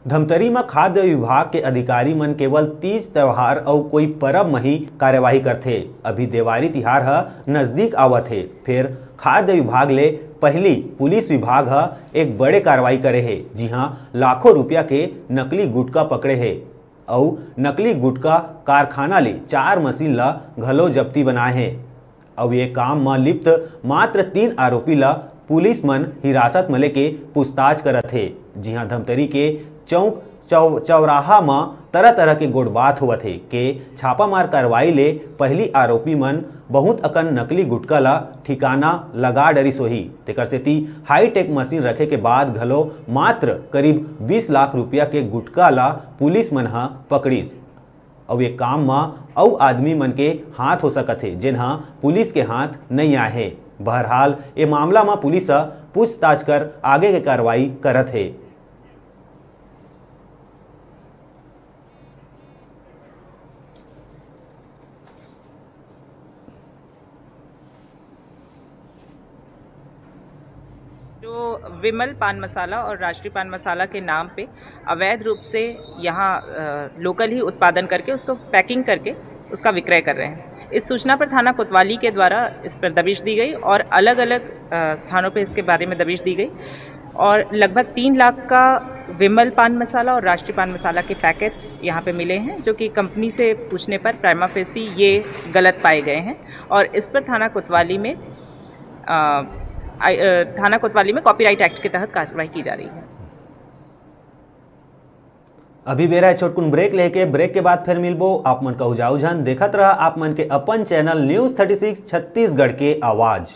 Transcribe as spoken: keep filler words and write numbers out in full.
धमतरी म खाद्य विभाग के अधिकारी मन केवल तीज त्योहार अउ कोई परब म ही कार्यवाही करथे। अभी देवारी तिहार ह नजदीक आवत हे, फेर खाद्य विभाग ले पहिली पुलिस विभाग ह एक बड़े कार्रवाई करे हे, जिहां लाखों रुपया के नकली गुटखा पकड़े हे अउ नकली गुटखा कारखाना ले चार मशीन ल घलो जब्ती बनाए हे। अउ ये काम म लिप्त मात्र तीन आरोपी ल पुलिस मन हिरासत म लेके पूछताछ करत हे, जिहां धमतरी के चौक चौ-, चौराहा म तरह-तरह के गोठबात होवत हे के छापामार कार्रवाई ले पहिली आरोपी मन बहुत अकन नकली गुटखा ल ठिकाना लगा डरिस होही। तेकर सेती हाईटेक मशीन रखे के बाद घलो मात्र करीब बीस लाख रुपया के गुटखा ल पुलिस मन ह पकड़िस। अउ ये काम म अउ आदमी मन के हाथ हो सकत हे, जेन ह पुलिस के हाथ नइ आए हे। बहरहाल, ए मामला म पुलिस ह पूछताछ कर आगे के कार्रवाई करत हे। जो विमल पान मसाला और राष्ट्रीय पान मसाला के नाम पे अवैध रूप से यहाँ लोकल ही उत्पादन करके उसको पैकिंग करके उसका विक्रय कर रहे हैं। इस सूचना पर थाना कोतवाली के द्वारा इस पर दबिश दी गई और अलग अलग स्थानों पर इसके बारे में दबिश दी गई और लगभग तीन लाख का विमल पान मसाला और राष्ट्रीय पान मसाला के पैकेट्स यहाँ पे मिले हैं, जो कि कंपनी से पूछने पर प्राइमा फेसी ये गलत पाए गए हैं और इस पर थाना कोतवाली में अ, आई-, अ, थाना कोतवाली में कॉपीराइट एक्ट के तहत कार्रवाई की जा रही है। अभी बेरा है छोटकुन ब्रेक लेके, ब्रेक के बाद फिर मिलबो। आप मन कहू जाऊ झन, देखत रहा आप मन के अपन channel news thirty six Chhattisgarh के आवाज़।